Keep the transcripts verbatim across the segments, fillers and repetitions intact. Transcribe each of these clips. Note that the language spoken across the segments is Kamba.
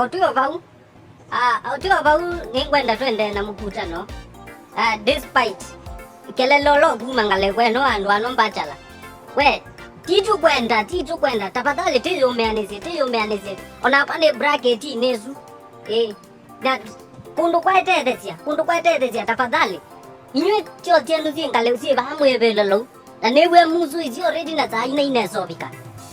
O twĩ o vau, ah, o twĩ o vau, nĩngwenda tũendee na mũkutano. Ah, despite kelele ũla ũkuma ngalĩko ĩno, andũ ano mbachala. We, ti tũkwenda, ti tũkwenda. Tafadhali, tĩyũmĩanĩsye, tĩyũmĩanĩsye. Onakwa nĩ bracket-inĩ ĩsu. Ĩĩ. Na kũndũ kwaetethesya, kũndũ kwaetethesya, tafadhali. Inyuĩ kyo syenu syĩ ngalĩko syĩ vaa mwĩvĩlĩlou. Na nĩw'e musu isu already na saa ina inesovika.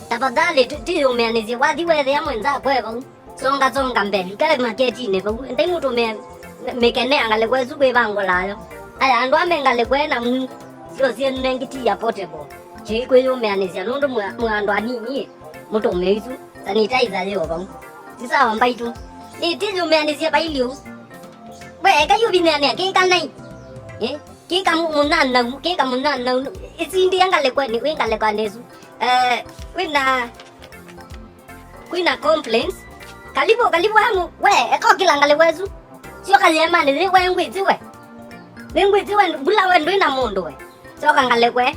Tafadhali, tĩ-, tĩyũmĩanĩsye, wathi wethĩa mwenzako e vau. Songa, songa mbele. Ikae maketinĩ vau. Endai mũtũmĩe mĩkene ya ngalĩko ĩsu kwĩvangũla yo. Aya, andũ ame ngalĩko ĩ na mu, syo syenu nengĩ ti ya portable. Kĩĩ kwĩyũmĩanĩsya nũndũ mwĩ, mwĩ andũ anini, mũtũmĩe isu. Sanitizer yĩ o vau. Ti sawa mbaitũ. Ĩ, tĩyũmĩanĩsye vailye ũu. We, eka yũvinyania, kĩka nai. Ĩ, kĩka mu-, mũnyanau, kĩka mũnyanau. Ĩsindĩa ngalĩko ĩnĩ, wĩ ngalĩko ĩnĩ ĩsu. Eh, wĩna, kwĩna complaints. Karibu, karibu amu. We, eka ũkĩla ngalĩko ĩsu. Syoka yĩemanĩ yĩ, we ngwĩti we. Wĩ ngwĩti we, mbula we ndwĩ na mũndũ we. Syoka ngalĩko ĩ.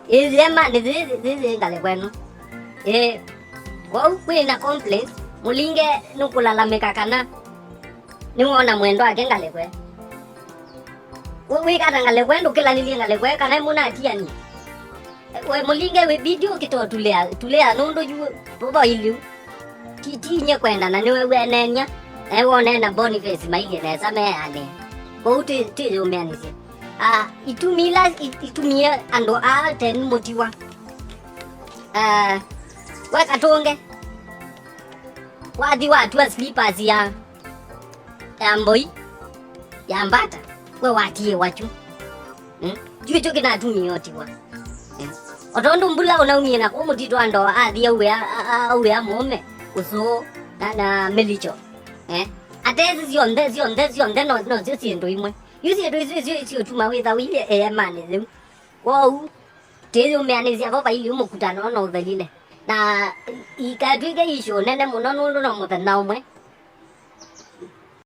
Ĩ, yĩemanĩ yĩ, yĩ, yĩ ngalĩko ĩno. Ĩ, kwoou kwĩna complaints, mũlinge nũkũlalamĩka kana nĩwona mwendwa wake ngalĩko ĩ. Wĩ-, wĩkata ngalĩko ĩ, ndũkĩlanĩlye ngalĩko ĩ, kana mũnatianie. We mũlinge wĩ video kĩtotulea, tulea nũndũ yu vova iliu. Ti, ti nye kwenda na nĩwe wĩaneeny'a, na wonee na Boniface mailye nesa meanĩe. Kwoou twĩ, twĩyũmĩanĩsye. Ah, itumi ila i-, itumie andũ aa ten mũtiwa. Ah, we katũnge. Wathi watua slippers ya, ya mboi, ya mbata, we watiĩwa kyu. Mm? Kyu kyo kĩnatumie ũtiwa. Mm. O tondũ mbula ũnaumie na kũu mũtitũ andũ athi auĩa, a-, a-, auĩa mũũme, ũsũũ, na, na mĩlikyo. Eh? Atesi syonthe, syonthe, syonthe no, no syo syĩndũ imwe. Yu syĩndũ isu isyo isyũtuma wĩtha wĩilye ĩemanĩ yĩu. Kwoou, twĩyũmĩanĩsya vo vailye mũkutano no ũthelile. Na ikatw'ĩke issue nene mũno nũndũ no mũthenya ũmwe